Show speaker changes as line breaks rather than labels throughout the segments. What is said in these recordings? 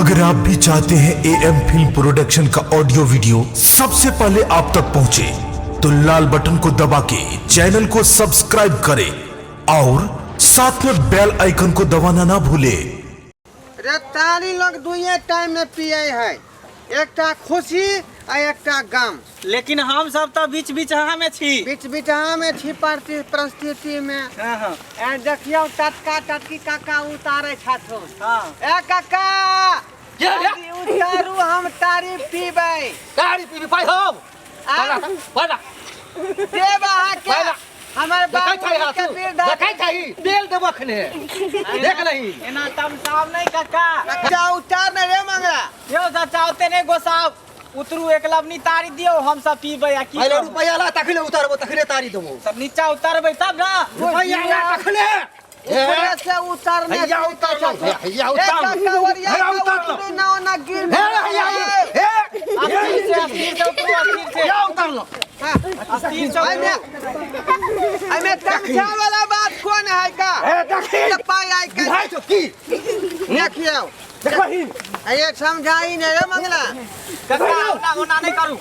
अगर आप भी चाहते हैं ए एम फिल्म प्रोडक्शन का ऑडियो वीडियो सबसे पहले आप तक पहुंचे, तो लाल बटन को दबा के चैनल को सब्सक्राइब करें और साथ में बेल आइकन को दबाना ना भूलें।
रे तारी लोग दुइये टाइम में पिए है, एकटा खुशी आ एकटा गम।
लेकिन हम सब तऽ बीच बीच में छी।
बीच बीच में छी परिस्थिति में।
हाँ हाँ
ए देखियौ, टटका टटकी काका उतारे छथुन। ए काका, जल्दी उतारू, हम तारी पीबै।
तारी पीबी पाइ हम
आ,
बड़ा
देब अहाँके।
पहला।
हमर
देखै छै
बाबू के
हाथू
वृद्धा।
देखै छै, बेल देबो अखने, देख लही।
एना तमसाब नहि काका।
काका, उतार ने रे मंगला।
यौ चाचा, ओते नहि गोसाब, उतरू, एक लवनी तारी दियौ, हम सब पीबै आ की
पहिले
करब?
रुपैआ ला, तखने उतारबो, तखने तारी देबो।
सब नीचा उतरबै तब ने।
रुपैआ ला तखने।
ऊपरे से उतारने।
हैया उतारलो, हैया
ए
उतारलो।
काका, ओरिया
हैया
के
उतारलो।
उतरू ना, ओना गिर।
हे हैया, हे।
अस्थिर से, अस्थिर से उतरू, अस्थिर से।
हैया उतारलो।
अस्थिर से
एहिमे
उतरू।
एहिमे तमसा वाला बात कोन है का?
हे देखी।
तऽ पाइ आइ के
बुझाइ छौ की?
देखियौ।
देखबही।
अरे समझाई ने रे मंगला।
काका, ओना ओना नहि करू,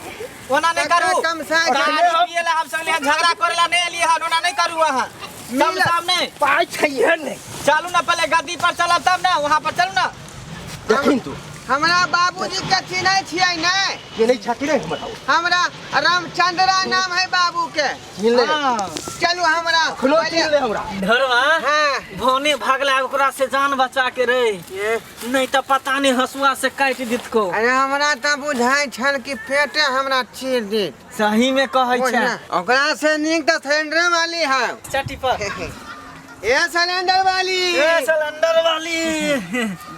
ओना नहि
काका,
करू।
तमसा के
तारी पियै ला हम सब लियै, झगड़ा करे ला नहि एलियै हन, ओना नहि करू अहाँ। तमसाब नहि।
पाइ छैहे नहि।
चलू ने, पहिले गद्दी पर चलब तब ने, वहाँ पर चलू ने।
देखिन तू।
हमरा बाबूजी के चिन्है छियै ने?
के नहि छथि रे हमर?
हमरा रामचंद्रा नाम है बाबू के।
चिन्ह ले।
हाँ।
चलू हमरा।
अखनो चिन्ह ले हमरा।
ढोरवा।
हाँ।
भने भागला, ओकरा से जान बचा के रे, नहीं तो पता नहीं हंसुआ से काटि दितको।
अरे हमरा तऽ बुझाइ छल कि पेटे हमरा चीर देत।
सही में कहै छै।
ओकरा से नीक तऽ सिलेंडर वाली है।
चटी पर।
ए सिलेंडर वाली।
ए सिलेंडर वाली।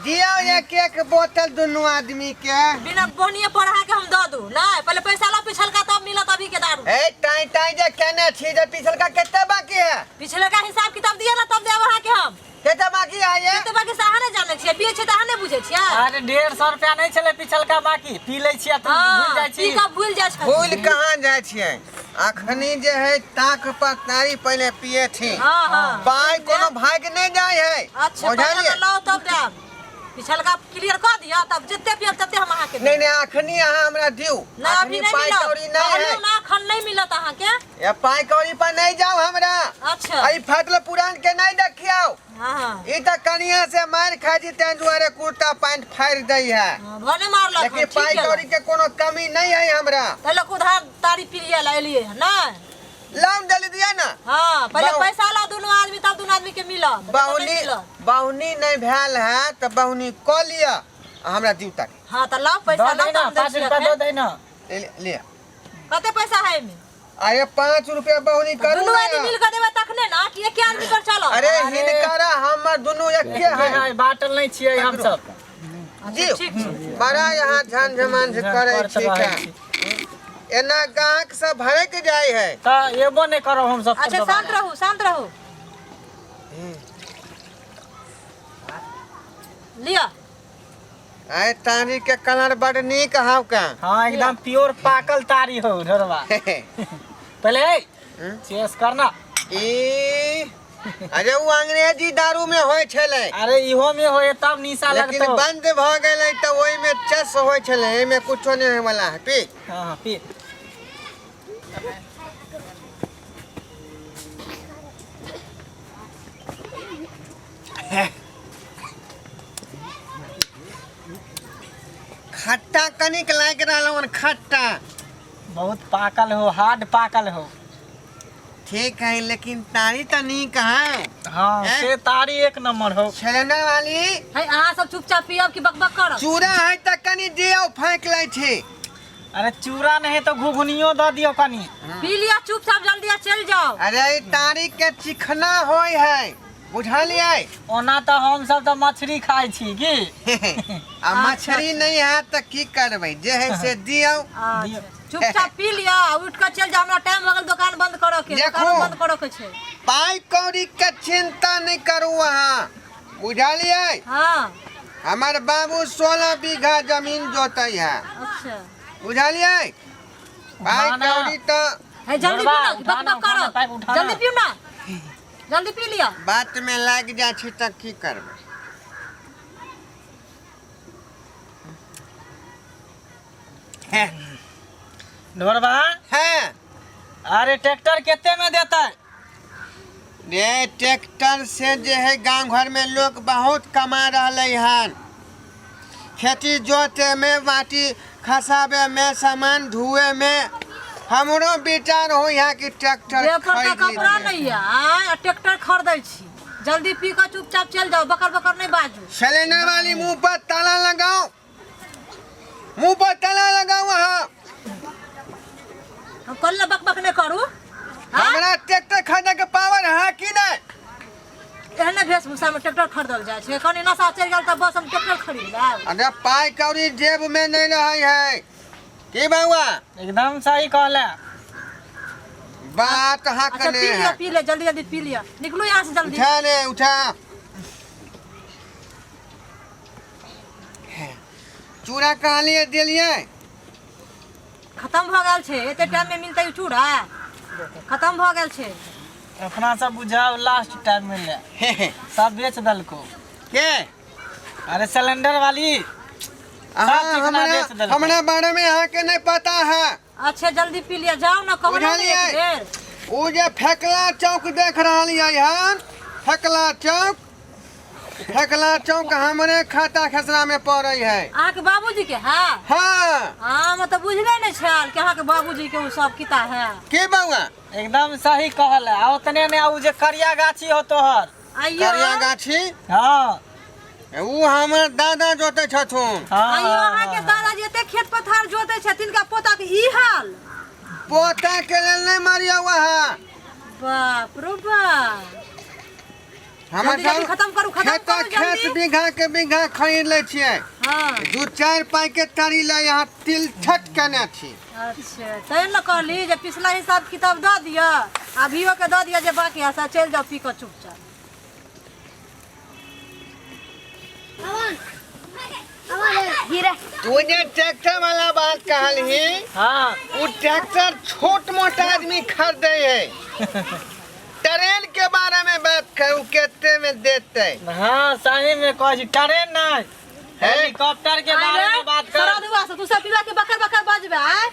दियौ एक एक बोतल दुनू आदमी के।
बिना बोनिए पर अहाँके हम दऽ दू? नहि, पहिले पैसा लाउ पिछलका, तब मिलत अभी के दारू।
ए टाइ टाइ जे केने छी जे पिछलका कते बाकी है?
पिछलका हिसाब किताब दिअ ने, तब देब अहाँके हम।
कते बाकी है ये?
कते बाकी से अहाँ नहि जानै छियै? पियै छियै तऽ अहाँ नहि बुझै छियै?
अरे 150 रुपया नहि छलै पिछलका बाकी, पी लै छियै तऽ भूल जाइ
पी
छी।
कऽ भूलि जाइ छै।
भूल कहाँ जाइ छियै? अखनी जे है ताक पर तारी पहिले पिए छी।
हाँ हाँ
पाइ कोनो भाग नहि जाइ है।
अच्छा, पैसा
बुझलियै?
तऽ लाउ तब देब। पिछलका क्लियर कऽ दिअ, तब जते पियब तते हम अहाँके
नहि
देब।
नहि, अखनी अहाँ हमरा दियौ।
नहि, अभी
अखनी
नहि
पाइ
मिलत।
कौड़ी नहि है।
कहलियौ ना, अखन नहि मिलत अहाँके।
ये पाइ कौड़ी पर नहि जाउ हमरा।
अच्छा।
एहि फाटल पुरान के नहि देखियौ।
हाँ हाँ
ई तऽ कनिया से मारि खाइ छी, ताहि दुआरे कुर्ता पैंट फाड़ि दै है।
हाँ, भने मारलक।
लेकिन
हन, ठीक
पाइ
केलक।
कौड़ी के कोनो कमी नहि है हमरा।
ताहि लऽ कऽ उधार तारी पिलिए ला एलियै हन नहि?
लाम जल्दी दिया ना।
हाँ, पहिले पैसा लाउ दुनू आदमी, तब दुनू आदमी के मिलत, नहीं तऽ नहि
बहुनी
मिलत।
बहुनी नहि भेल है तऽ बहुनी कऽ लिअ आ हमरा दिउ तक।
हाँ, तऽ लाउ पैसा।
दऽ
लाउ
दै
तऽ
ना,
हम दै
5
छी
रुपया दऽ
अखन।
दै ना।
लिअ।
कते पैसा है एहिमे?
अरे 5 रुपया बहुनी करू
दुनू
ना।
आदमी मिल कऽ देबै तखने ना, कि एके आदमी पर चलत?
अरे हिनकर हमर दुनू एके है।
है, बाटल नहि छियै हम सब।
जी।
ठीक छै।
बड़ा यहाँ झन झमान करै
करत
छी
रहै
का।
छी।
एना गाहक सब भड़क जाइ है।
तऽ एबो नहि करब हम सब।
अच्छा, शांत रहू, शांत रहू। लिअ।
आइ तारी के कलर बड़ नीक हव का।
हाँ, एकदम प्योर पाकल तारी हो ढोरवा। पहले ए, चेस करना।
ई अरे ओ अंग्रेजी दारू में होइ छलै।
अरे इहो में होए तब निशा
लेकिन
लगतो।
बंद भऽ गेलै तऽ ओहिमे चस होइ छलै, एहिमे कुछो नहि होय वाला है। पी।
हाँ, पी।
खट्टा कनिक लागि रहल हन, खट्टा।
बहुत पाकल हो, हार्ड पाकल हो।
ठीक है, लेकिन तारी तऽ नीक है।
हाँ।
हैं?
से तारी एक नंबर हो।
सिलेंडर वाली।
है, अहाँ सब चुपचाप पियब कि बकबक करब?
चूड़ा है तऽ कनि दियौ, फेंक लै छी।
अरे चूड़ा नहीं तो घुघुनियो दऽ दियौ कनी।
पी लिअ चुपचाप, जल्दी आ चलि जाउ।
अरे ई तारी के चिखना होइ है, बुझलियै?
ओना तऽ हम सब तऽ मछली खाइ छी की।
आ मछली नहि हैत तऽ की करबै? जे है से दियौ।
अच्छा, चुपचाप पी लिअ आ उठि कऽ चलि जाउ। हमरा टाइम भऽ गेल दुकान बंद करऽ के।
देखू।
दुकान बंद करऽ के छै।
पाइ कौड़ी के चिंता नहि करू अहाँ, बुझलियै? हमर बाबू 16 बीघा जमीन जोतै है। बुझलियै? पाइ
उठाना।
कौड़ी तऽ
है, जल्दी
बुढ़बा,
पी ना,
उठाना,
बकबक
उठाना,
करब।
पाइप उठाना।
जल्दी पीउ ना, जल्दी पी लिअ।
बात में लागि जाइ छी तऽ की करबै?
ढोरबा।
हाँ।
अरे ट्रैक्टर केते में देता है?
रे ट्रैक्टर से जे है गांव घर में लोग बहुत कमा रहले हन। खेती जोते में, माटी खसाबे में, सामान धुए में। हमरो विचार हो यहाँ कि ट्रैक्टर
देह पर
खरीद
तऽ कपड़ा
लीजिए।
नहीं है आँय, आ ट्रैक्टर खरीदै छी। जल्दी पी कऽ चुपचाप चलि जाउ, बकर बकर नहीं बाजू।
सिलेंडर वाली मुंह पर ताला लगाओ, मुंह पर ताला लगाओ वहाँ।
हम कहली बक बक नहीं करू। हाँ?
हमरा ट्रैक्टर खरीदे के पावर है कि नहीं?
एहने वेशभूषा में ट्रैक्टर खरीदल जाइ छै। कनी नशा चढ़ि गेल तऽ बस हम ट्रैक्टर खरीद लेब।
अरे पाई कौड़ी जेब में नहीं रहे है की बउआ?
एकदम सही कहला।
बात हक
अच्छा
ने
पी लिअ,
है।
पी लिअ, जल्दी जल्दी पी लिअ, निकलू यहाँ से जल्दी।
उठा ले, उठा। चूड़ा कहाँ लिए दिलिए?
खत्म भऽ गेल छै, एते टाइम में मिलतै उ चूड़ा? खत्म भऽ गेल छै।
अपना सब बुझाओ लास्ट टाइम मिलले, सब बेच दलको।
के?
अरे सिलेंडर वाली।
अहाँ
सब चिकना
हमरा
बेच देलको।
हमरा बारे में अहाँ के नहीं पता है।
अच्छा जल्दी पी लिअ, जाउ ने कहू ने
बुझलियै?
एक बेर।
उ जे फेकला चौक देख रहलियै हन, फेकला चौक, फेकला चौक हमरे खाता खेसरा में पड़ै है।
अहाँके बाबूजी के है?
हाँ।
हाँ, हम तऽ बुझले नहि छल कि अहाँके बाबूजी के उ सब किता है।
के बउआ?
एकदम सही कहल है। आ उतने ने उ जे करिया गाछी हो तोहर।
आइयो।
करिया गाछी?
हाँ।
उ हमर दादा जोते छथुन।
हाँ।
आइयो, अहाँके दादाजी एते खेत पथार जोते छथिन का पोता के ई हाल?
पोता के लेल नहीं मारियो वहाँ।
बाप रो बाप।
हमर
जल्दी जल्दी
सब
खत्म करू, खत्म
खेत
करू
खेत
जल्दी।
बीघा के बीघा खरीद लै छियै।
हाँ।
2-4 पाई के तारी लै यहाँ तिलछट केने छी।
अच्छा तैं ने कहली जे पिछला हिसाब किताब दऽ दिअ, अभियो के दऽ दिअ जे बाकी है, से चलि जाउ पी कऽ चुपचाप।
तू जे ट्रैक्टर वाला बात कहलही,
हाँ,
उ ट्रैक्टर छोट मोट आदमी खरीदे है। ट्रेन के बारे में बात करू, केते में देते?
हाँ सही में कहै छी, ट्रेन नहीं हेलीकॉप्टर के बारे में बात कर।
सरदुआ से तू सब पीवा के बकर बकर बजबे आय।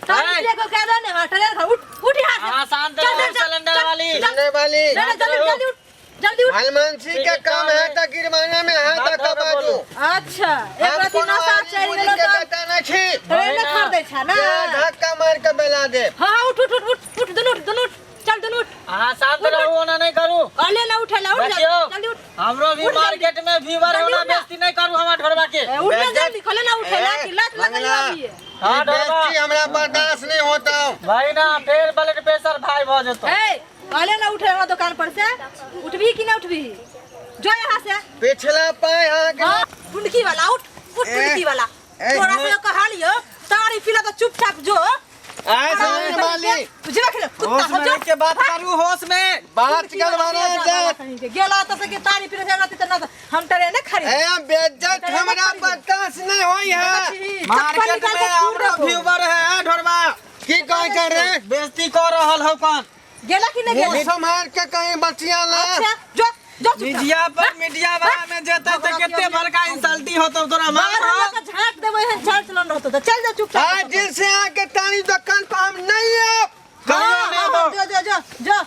तारी
आय।
पिए के कह दे ने, हाँ, ट्रेन खा, उठ उठ यहाँ से।
हाँ, शांत
चल,
रहो,
चल, चल,
सिलेंडर
चल,
वाली।
चल,
सिलेंडर वाली।
चल, जल्दी जल्दी उठ, जल्दी उठ।
हनुमान के काम है तो गिरवाना में हाथ
बात
का
धरो
बाजू।
बोलू।
अच्छा, एक
हम
राती
कोनो
नशा
आदमी
चढ़ि
बुझि
गेलो
के
तऽ
बेटा नहीं छी।
ट्रेन खरीदै छै ना।
जे धक्का मार के बेला दे।
हाँ हाँ, उठ उठ उठ उठ उठ, दुनू उठ, दुनू उठ, चल दुनू उठ।
हाँ शांत रहू, ओना नहीं करू।
कहले ना उठे ला, उठ जा,
देखियो,
जल्दी उठ।
हमरो भी
उठ जल्दी।
मार्केट में फीवर
जल्दी
होना,
उठ ना।
बेइज्जती नहीं करू हमरा ढोरबा के।
ए, उठ ना
बेइज्जत-
जल्दी, कहले ना उठे ला, कि लात लगल
मंगला,
अभी।
हाँ,
ई
ढोरबा।
बेइज्जती हमरा बर्दाश्त नहीं होता।
भाई ना फिर ब्लड प्रेशर भाई भ जेतो।
ए, कहले ना उठे हमरा दुकान पर से, उठबी कि ना उठबी? जो यहाँ से।
पिछला पाय अहाँ के।
हाँ, टुनकी वाला उठ, उठ
ए,
टुनकी वाला।
ए,
तोरा से कहलियो तारी पीला तो चुपचाप जो।
आय सामने वाली।
बुझबे खेले कुत्ता
होश
हो
में
जो।
रह के बात करू, होश में।
बात करवाना जा।
गेला तो से के तारी पीला से रहती त ना हम टरे ने खरीद।
ए बेइज्जत हमरा बर्दाश्त नहीं होई है।
मार्केट में हमरो व्यूवर है ढोरबा।
की कहै छै रे?
बेइज्जती कर रहल हो कौन?
गेला कि नहीं गेला?
मुंह सम्हार के कहीं बचिया ला।
अच्छा जो जो चुपचाप।
मीडिया पर मीडिया वाला में जेतै त केते बड़का इंसल्टी होतौ तोरा
बाहर
मार।
हमरा के झांक देबै हन, झाड़ चलन रहतो त चल जा चुपचाप।
आज दिल से आके तारी दुकान पर हम नहीं आब।
कहियो नहीं
हाँ,
आबो।
जो जो जो जो।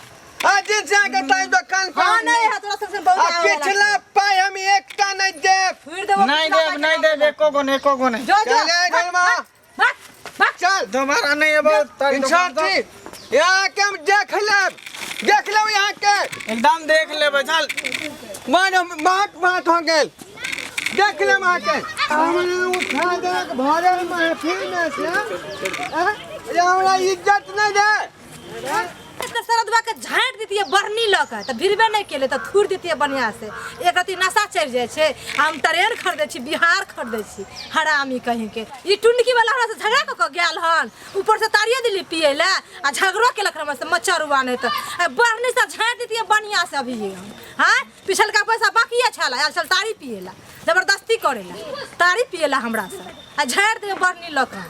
आज दिल से आके तारी दुकान पर
हाँ
हम
नहीं है तोरा सबसे बहुत
आ
आवे वाला।
पिछला पाई हम एकटा नहीं देब।
फिर देबो
नहीं
पिछला
देब,
पाई
नहीं
के
देब, एको गो नहीं, एको गो नहीं।
जो जो।
चल ए ढलमा।
भाग भाग
चल।
दोबारा नहीं आबो तारी दुकान पर।
इंसान यहाँ के हम देख लेब, देख लेब यहाँ के।
एकदम देख लेबै, चल।
मन बात बात हो गेल, देख लेब अहाँ के। हमरा उठा देलक भरल महफिल में से, ये हमरा इज्जत नहीं दे।
तऽ सरदुआ के झाँटि दितियै बरनी लऽ कऽ तऽ भिड़बे नहि केलै, तऽ थूरि दितियै बढ़िआँ से। एक रत्ती नशा चढ़ि जाइ छै, हम ट्रेन खरीदै छी, बिहार खरीदै छी, हरामी कहीं के। ई टुनकी वाला हमरा से झगड़ा कऽ कऽ गेल हन, ऊपर से तारिये देली पियै लए आ झगड़ो केलक हमरा से मचरुआ नहि तऽ। आ बरनी से झाँटि दितियै बढ़िआँ से अभी हम। हाँ, पिछलका पैसा बाकिए छल, आयल छल तारी पियै लए, जबरदस्ती करै लए, तारी पियै लए हमरा से, आ झाँटि देबै बरनी लऽ कऽ।